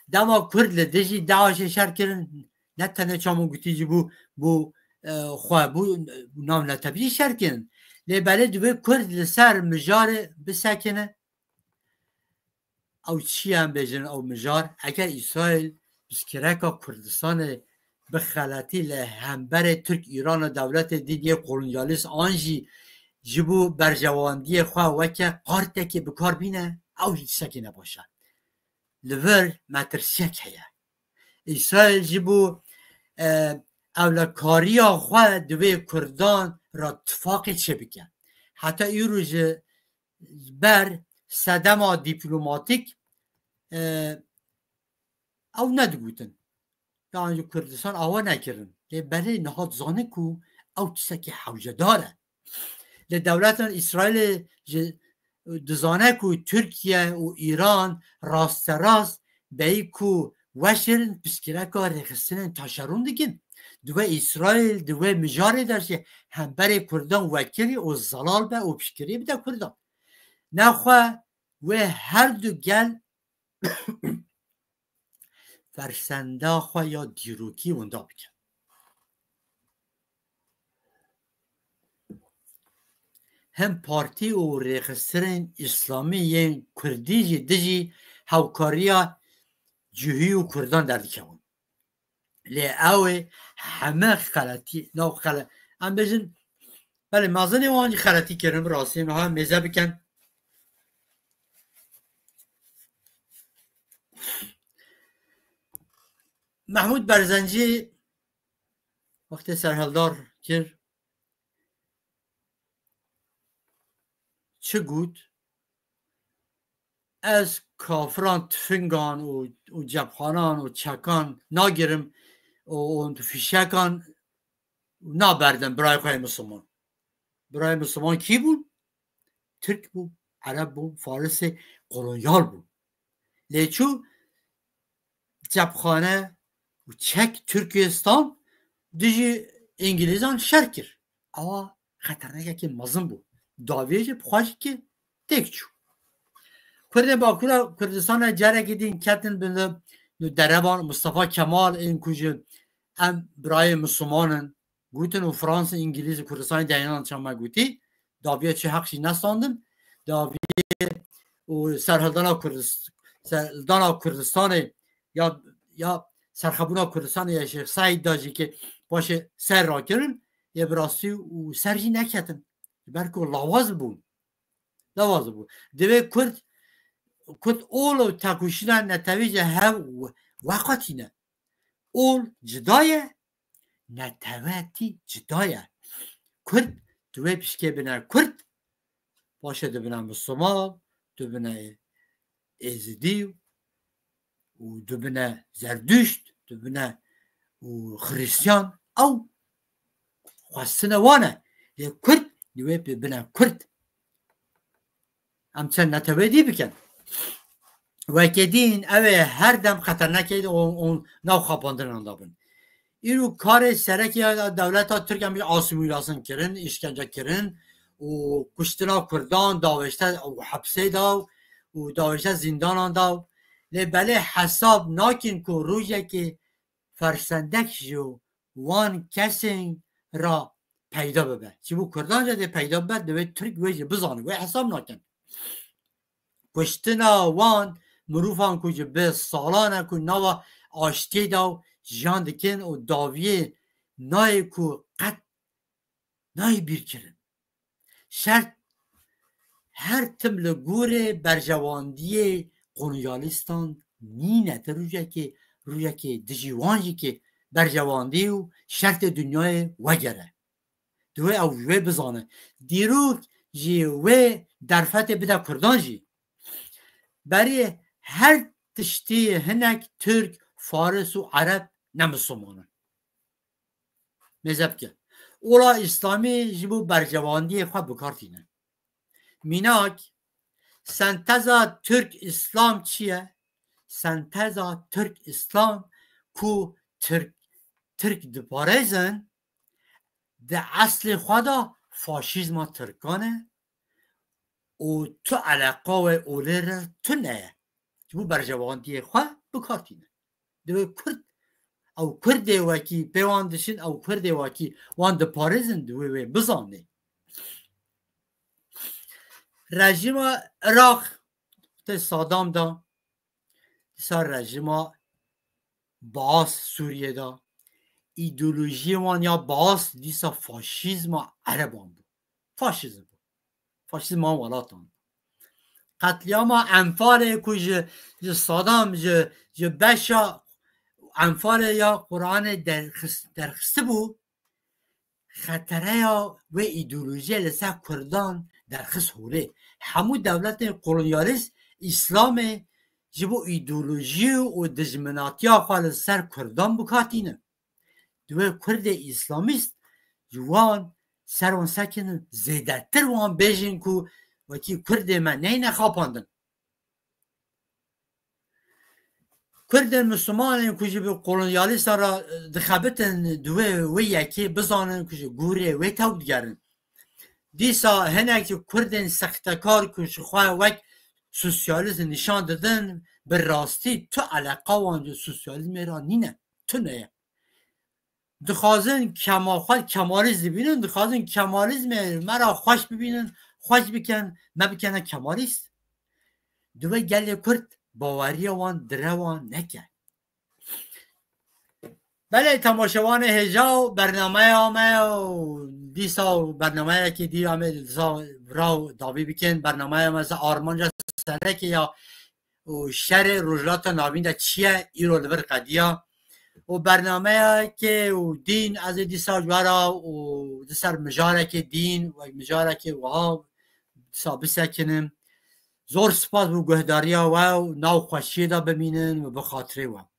Dema Kurd li dijî DAIŞê şer kirin, ne tenê çaman gotî jî bû, bû, e, xwe, bû navnetewî şer kirin. Lê belê divê Kurd li ser mijarê bisekine. Ew çi ye em bêjin ew mijar? Eger Îsraîl pirsgirêka Kurdistanê bi xeletî li hemberê Tirk, Îran û dewletê dî yê kolonyalîst an jî ji bo berjewendiyê xwe weke kartekê bi kar bîne, ew jî tiştekî ne baş e. Li vir metirsiyek heye. Îsraîl ji bo, e, ewlekariya xwe divê Kurdan re tifaqê çêbike. Heta îro ji ber sedema dîplomatîk, e, ew nedigotin. Yan ji Kurdistan awa nekirin. Lê belê niha dizane ku ew tiştekî hewcedar e. Lê dewletên Îsraîlê ji, dizane ku Tirkiye û Îran rasterast beyî ku weşêrin piştgirêka rêxistinên taşeron dikin. Divê Îsraîl di wê mijarê de jî hemberê Kurdan wekirî û zelal be û piştgirî bide Kurdan. Nexwe wê her du gel fersenda xwe ya dîrokî winda bikin. Hem partî û rêxistinên îslamî yên kurdî jî dijî hewkariya cihî û kurdan derdikevin. Lê ew ê heme xeletî, nav xele-, em bêjin, belê, mezinê wan jî xeletî kirin, bi rastî niha mêze bikin. Mehmûd Berzencî wextê serhildar kir, çi got? Ez kafiran tifingan û, û cepxanan û çekan nagirim û, û fîşekan naberdim birayê xwe yê Misliman. Birayê Misliman kî bûn? Tirk bû, Ereb bû, Farisê kolonyal bû. Lê çû cepxane û çek Tirkistan dijî Îngilîzan şer kir. Ewa xeternekekî mezin bû. Dawiyê jî bi xwe jî kir, têk çû. Kurdên Bakûra Kurdistanê carekî din ketin bin li derevan Mustafa Kemal ên ku ji em birayê Misliman in, gotin û Fransî, Îngilîz û Kurdistanê deyinan çawa me gotî, daviya çi heq jî nestandin, daviyê û serhildana Kurdist-, serhildana Kurdistanê ya, ya serxebûna Kurdistanê ya Şêx Seîd da jî ki paşê ser rakirin, yê bi rastî û ser jî neketin. Ji ber ku lawaz bûn. Lawaz bûn. Divê Kurd, Kurd ol û tekoşîna netewî ji hev we-, veqetîne. Ol cida ye, netewetî cida ye. Kurd, tu wê pişkê bine Kurd, paşê dibine Misliman, dibine Êzidî û dibine Zerdüşt, dibine û Xristiyan. Ew xwestine wan e. Lê Kurd, divê bibine Kurd. Em çend netewê dî bikin. Weke dîn, ew ê her dem xeternekê û, û nav xapandinan de bin. Îro karê serekî ya dewleta Tirk em jî asîmîlasyon kirin, îşkence kirin û kuştina Kurdan, davêjte û hepsê da û davêjte zîndanan da. Lê belê hesab nakin ku rojekê fersendek ji wan kesên ra peyda bibe. Çi bo Kurdan jî dê peyda bibe, divê Tirk wê jî bizane, wê hesab nakin. Kuştina wan mirovan ku ji bi salan e ku nava aştiyê de jiyan dikin û daviyê nayê ku qet nayê bîrkirin. Şert her tim li gorê berjewendiyê kolonyalîstan nîne. Ti rojekê, rojekê dijî wan jî ki berjewendî û şertê dinyayê wegere. Divê ew wê bizane. Dîrok jî wê derfetê bide Kurdan jî. Berê her tiştî hinek Tirk, Faris û Ereb ne Misliman in. Mêze bike. Ola Îslamî ji bo berjewendiyê xwe bi kar tîne. Mînak, senteza Tirk-Îslam çi ye? Senteza Tirk-Îslam ku Tirk, Tirk diparêzin, di eslê xwe de faşîzma Tirkan e û tu eleqa wê olê re tune ye. Ji bo berjewendiyê xwe bi kar tîne. Divê Kurd, ew Kurdê wekî pê wan diçin, ew Kurdê wekî wan diparêzin, divê wê bizanê. Rejîma Iraq tê Sadam da, dîsa rejîma Baas Sûriyê da, îdeolojiyê wan ya Baas dîsa faşîzma Ereban bû. Faşîzm bû. Faşîzma welatan. Qetlîama Enfalê ku ji, ji Sadam, ji, ji beşa Enfalê ya Quranê derxist-, derxistibû, xetereya wê îdeolojiyê li ser Kurdan derxist holê. Hemû dewletên kolonyalîst Îslamê ji bo îdeolojî û dijminatiya xwe li ser Kurdan bikatînin. Divê Kurdê Îslamîst ji wan ser wan sekinin, zêdetir wan bêjin ku wekî Kurdê me neyne xapandin. Kurdên Mislimanên ku ji bi kolonyalîstan re dixebitin, divê wê yekê bizanin ku ji gûrê wê tew digerin. Dîsa hinek ji Kurdên sextekar ku ji xwe wek sosyalîst nîşan didin, bi rastî tu eleqa wan ji sosyalîzmê re nîne, tune ye. Dixwazin kema-, xwe kemalîst dibînin, dixwazin kemalîzmê me re xweş bibînin, xweş bikin, me bikene kemalîst. Divê gelê Kurd baweriya wan direwa neke. Belê temaşevanê hêja û bernameya me û dîsa û bernameyekê dî em ê dîsa vira û dawî bikin. Bernameya me ji armanca sereke ya û şerê Rojhilata Navîn de çi ye, îro li vir qediya. Û bernameyekê û dîn ez ê dîsa ji we re û di ser mijarekê dîn, wek mijarekê wiha dîsa bisekinim. Zor spas bo guhdariya we û nav xweşiyê de bimînin û bi xatirê we.